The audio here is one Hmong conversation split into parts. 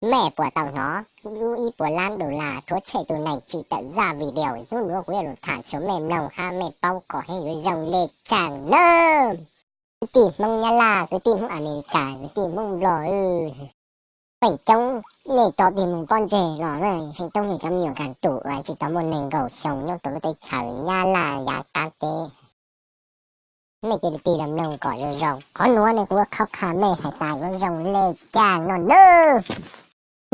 Mej puas tau hnov lub ib puas lab dollar rhuav tshem tus neeg tsim tawm zaj video? Hnub nuav kuv yuav lug tham rua mej mloog hab mej paub kom hab yuav zoo le caag nawb. Kwv tij Hmoob Nyab Laj, kwv tij Hmoob Amelikas, kwv tij Hmoob Nplog, feem coob nej rov tig moog pob ntseg los na, feem coob nej cov me nyuam kaag tum uas tsis tau muaj neeg nkaum xyoo nyob rau lub teb chaws Nyab Laj yav qaab teb. Mej cia li tig los mloog kom zoo zoo. Qhov nuav ne kuv yuav qhab qha mej has tas yuav zoo le caag no nawb.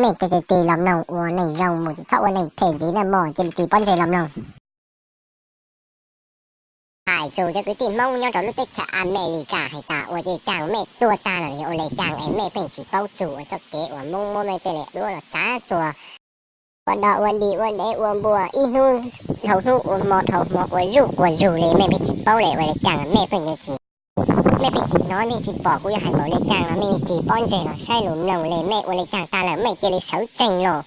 Mej cia li tig los mloog ua neeg zoo mus, tsis txhob ua neeg phem ntxiv na mog, cia li tig pob ntseg los mloog. Hais txug cov kwv tij Hmoob nyob rau lub teb chaws Amelikas has tas ua le caag, mej tuag tag los yog ua le caag es mej pheej tsis paub txug ua txuj kev uas Hmoob muab mej tej lus duab los txav txuas ua dog ua dig ua dev ua npua ib hnub dhau hnub ua hmo dhau hmo ua zuj ua zug le mej pheej tsis paub le ua le caag mej pheej tsis, mej pheej tsis hnov mej tsis pom kuv yuav hais npaum le caag los mej tig pob ntseg los saib lug mloog le mej ua le caag tag lawm mej cia li sawv tsees los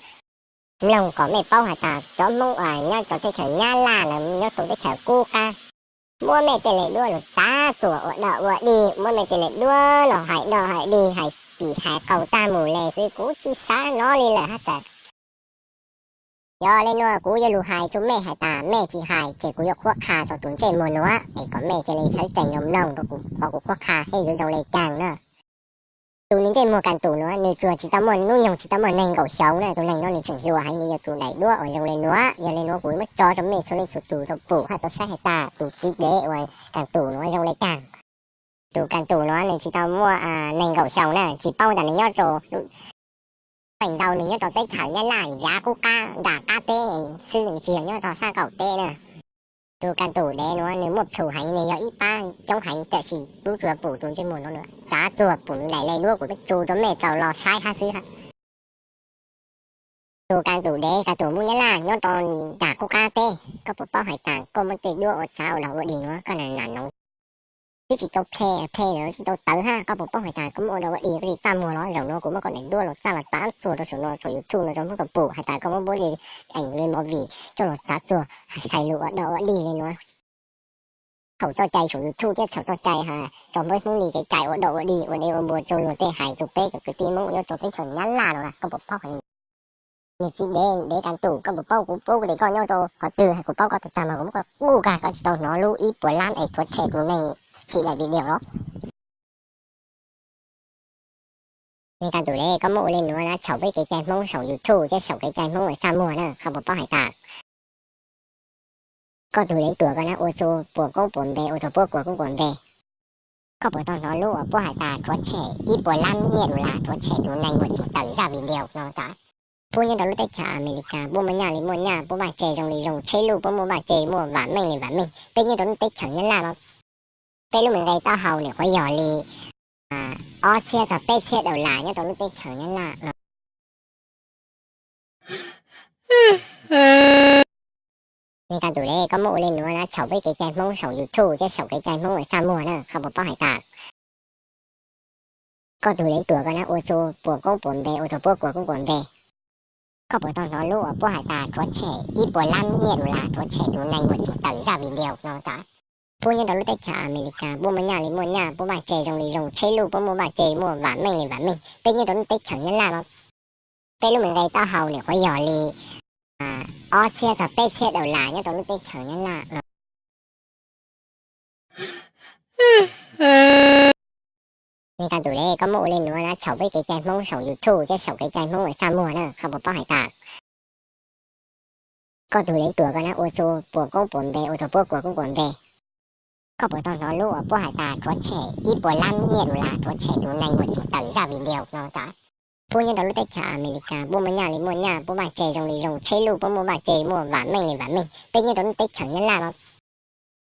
mloog kom mej paub has tas cov Hmoob uas nyob rau teb chaws Nyab Laj los nyob rau teb chaws kub qab muab mej tej lus duab los txav txuas ua dog ua dig, muab mej tej lus duab los hais dog hais dig hais pim hais qau tag mus le xwb, kuv tsis xav hnov li lawm hab tas. Yog le nuav kuv yuav lug hais rua mej has tas mej tsis hais ces kuv yuav qhuab qha rua tus ntsej muag nuav es kom mej cia li sawv tsees los mloog rua kuv qhov kuv qhuab qha hab yuav zoo le caag na. Tus nws ntsej muag Kas Tus nuav nws tsuas tsis tau muaj hnub nyoog tsis tau muaj neeg nkaum xyoo na, tus neeg nuav nws tseem hluas heev, nws yog tus daim duab uas zoo le nuav. Yog le nuav kuv yuav muab tso rua mej txhua leej txhua tug tau pum hab tau saib has tas tus txiv dev uas Kas Tus nuav zoo le caag. Tus Kas Tus nuav nws tsis tau muaj neeg nkaum xyoo na, tsis paub tas nws nyob rau, feem ntau nws nyob rau teb chaws Nyab Laj yav qub qab nram qab teb xwb, nws tsis yog nyob rau sab qaum teb na. Tus Kas Tus dev nuav nws muaj plhus heev, nws yog ib pab coob heev, tab sis tub tsuas pum tus ntsej muag nuav txav txuag, pum nws daim le duab kuv muab tso rua mej tau los saib hab xwb. Tus Kas Tus dev, Kas Tus Hmoob Nyab Laj nyob rau nram qub qab teb, koj puas paub has tas koj muab tej duab ua txav ua dog ua dig nuav koj nam nam noov twb tsis tau plhe, plhe los tsis tau tawv hab, koj puas paub has tas koj muab ua dog ua dig koj tsis txaj muag los? Zaum nuav kuv muab koj daim duab los txav los txav txuag rau saum no rau YouTube no rau Hmoob tau pum has tas koj muab npuab li ees li movie coj los txav txuag, hais lus ua dog ua dig le nuav. Txhaum txoj cai saum YouTube thiab txhaum txoj cai has rua peb Hmoob li kev cai ua dog ua dig ua dev ua npua rua luag tej hais rua peb cov kwv tij Hmoob nyob rau teb chaws Nyab Laj no na, koj puas paub has Niag txiv dev, dev Kas Tus, koj puas paub kuv paub tias koj nyob rau qhov twg? Kuv paub koj tag tag mas kuv muab koj kuj kag, koj tsis tau hnov lub ib puas lab es rhuav tshem tus neeg tsim daim video los? Niag Kas Tus le, koj muab ua le nuav na txhaum peb kev cai Hmoob saum YouTube thiab saum kev cai Hmoob uas txaj muag na, koj puas paub has tas koj tug dev tuag koj na ua txug puas koob puas npe, ua rau puab kua koob kua npe. Koj puas tau hnov lub uas puab has tas rhuav tshem ib puas lab nyiaj dollar rhuav tshem tus neeg uas tsim tawm zaj video no tas? Puab nyob rau lub teb chaws Amelikas puab muaj nyaj li muaj nyaj, puab vaj tse zoo li zoo, tsheb luj puab muaj vaj tse, muaj vam meej li vam meej. Peb nyob rau lub teb chaws Nyab Laj no, peb lub me nqe taub hau nim qhuav yog li ob txhiab txog peb txhiab dollar nyob rau lub teb chaws Nyab Laj no. Niag Kas Tus le, koj muab ua le nuav na txhaum peb kev cai Hmoob saum YouTube thiab saum kev cai Hmoob uas txaj muag na, koj puas paub has tas koj tug dev tuag koj na ua txug puas koob puas npe, ua rau puab kua koob kua npe. Koj puas tau hnov lub uas puab has tas rhuav tshem ib puas lab nyiaj dollar rhuav tshem tus neeg uas tsim tawm zaj video no tas? Puab nyob rau lub teb chaws Amelikas puab muaj nyaj li muaj nyaj, puab vaj tse zoo li zoo, tsheb luj puab muaj vaj tse, muaj vam meej li vam meej. Peb nyob rau lub teb chaws Nyab Laj no, peb lub me nqe taub hau nim qhuav yog li ob txhiab txog peb txhiab dollar nyob rau lub teb chaws Nyab Laj no. Niag Kas Tus le, koj muab ua le nuav na txhaum peb kev cai Hmoob saum YouTube thiab saum kev cai Hmoob uas txaj muag na, koj puas paub has tas koj tug dev tuag koj na ua txug puas koob puas npe, ua rau puab kua koob kua npe. Koj puas tau hnov lub uas puab has tas rhuav tshem ib puas lab nyiaj dollar rhuav tshem tus neeg uas tsim tawm zaj video no tas? Puab nyob rau lub teb chaws Amelikas puab muaj nyaj li muaj nyaj, puab vaj tse zoo li zoo, tsheb luj puab muaj vaj tse, muaj vam meej li vam meej. Peb nyob rau lub teb chaws Nyab Laj no,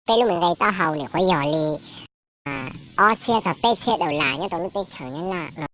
peb lub me nqe taub hau nim qhuav yog li ob txhiab txog peb txhiab dollar nyob rau lub teb chaws Nyab Laj no.